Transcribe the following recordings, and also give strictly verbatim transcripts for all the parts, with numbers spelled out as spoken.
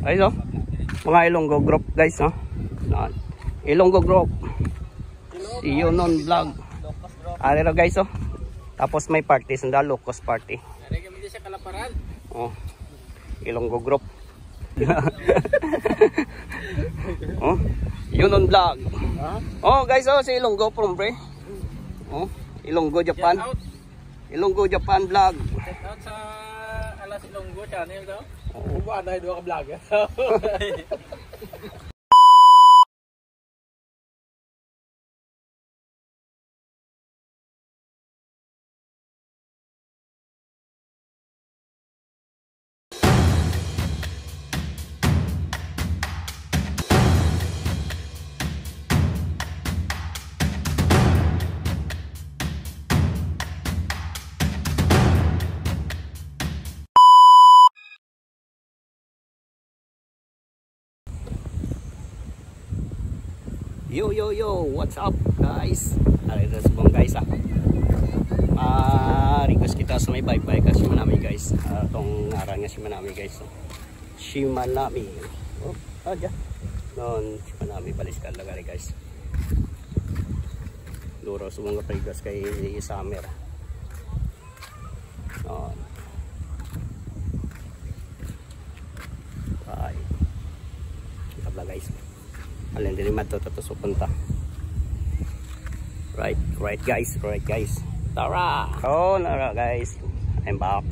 Guys, oh. Mga Ilonggo group, guys, no? Yan. Ilonggo group. Si Yunon Vlog. Ari ra, guys, oh. Tapos may party sila, Locos Party. Ari kami sa Kalaparan. Oh. Ilonggo group. Oh. Yunon Vlog. Ha? Oh, guys, oh, si Ilonggo from Bre. Oh, Ilonggo Japan. Shout out. Ilonggo Japan Vlog. Shout out sa Alas Ilonggo channel, no? Oo. Kuha na yung mga vlogger. Yo, yo, yo, what's up, guys? Ari na subong, guys, ah. Ah, request kita sa may bike-bike, ah, si Manami, guys. Ah, tong ngaran nga si Manami, guys. Shimanami. Oh, ah, dyan. Non, Shimanami, baliskad lang ari, guys. Duro sa mga prigas kay summer. Oh. Ay. Kita ba, guys? Alin diri madto, tato sa punta. Right, right, guys, right, guys. Tara! Oh, nara, guys. I'm back.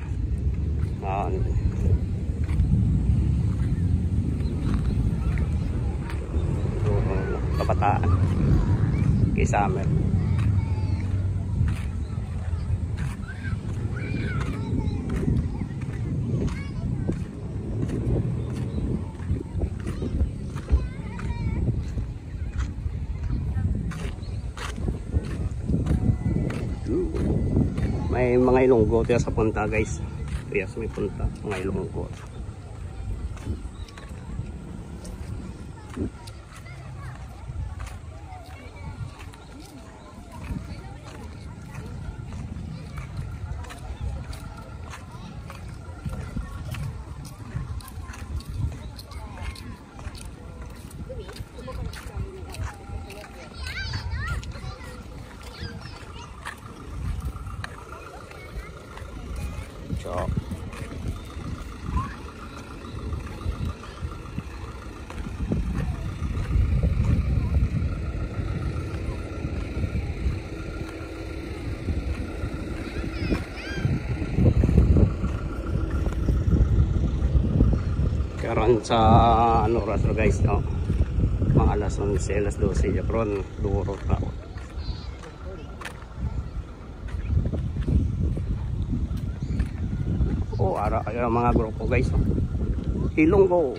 Ah, kabataan. Kay summer. May mga Ilonggo tiya sa punta, guys. Tiya sa may punta, mga Ilonggo. So, karon sa ano oras na, guys, no? Mga alas onse, alas dose, karon duro tao. Oh, ara, ara mga grupo, guys, no? Ilonggo.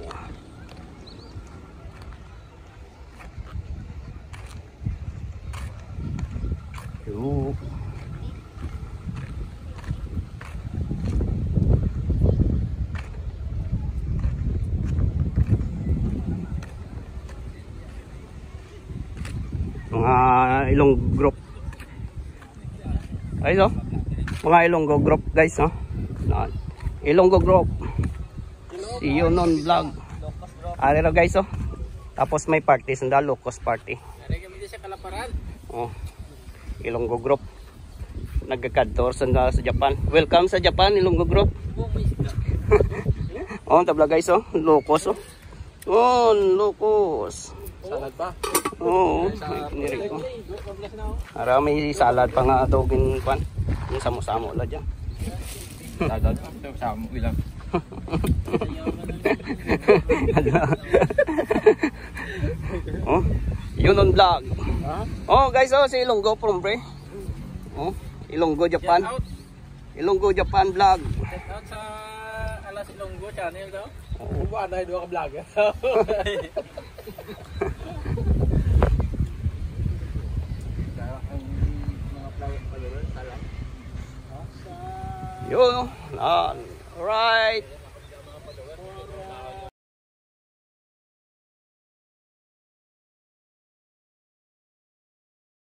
Yo. Mga Ilonggo group. Ay, so, mga Ilonggo group, guys, no? Na, Ilonggo group. Si Yunon Vlog. Ari ra, guys, oh. Tapos may party sila, Locos Party. Ari kami sa Kalaparan. Oh. Ilonggo group. Nagkakadto sa, sa Japan. Welcome sa Japan, Ilonggo group. Oh, tabla, guys, oh. Locos, oh. Oh, Locos. Salad pa? Oo, may niriko. Ara, may salad pa nga ato gin-, kwan. Yung samo-samo la dyan. Salad. Samo ilang. Oh, Yunon Vlog. Ha? Oh, guys, oh, si Ilonggo from Bre. Oh, Ilonggo, Japan. Shout out. Ilonggo Japan Vlog. Shout out sa Alas Ilonggo channel, no? Oo. Kuha na yung mga vlogger. Ang mga vlogger pala, sala. Yun, no? Alright.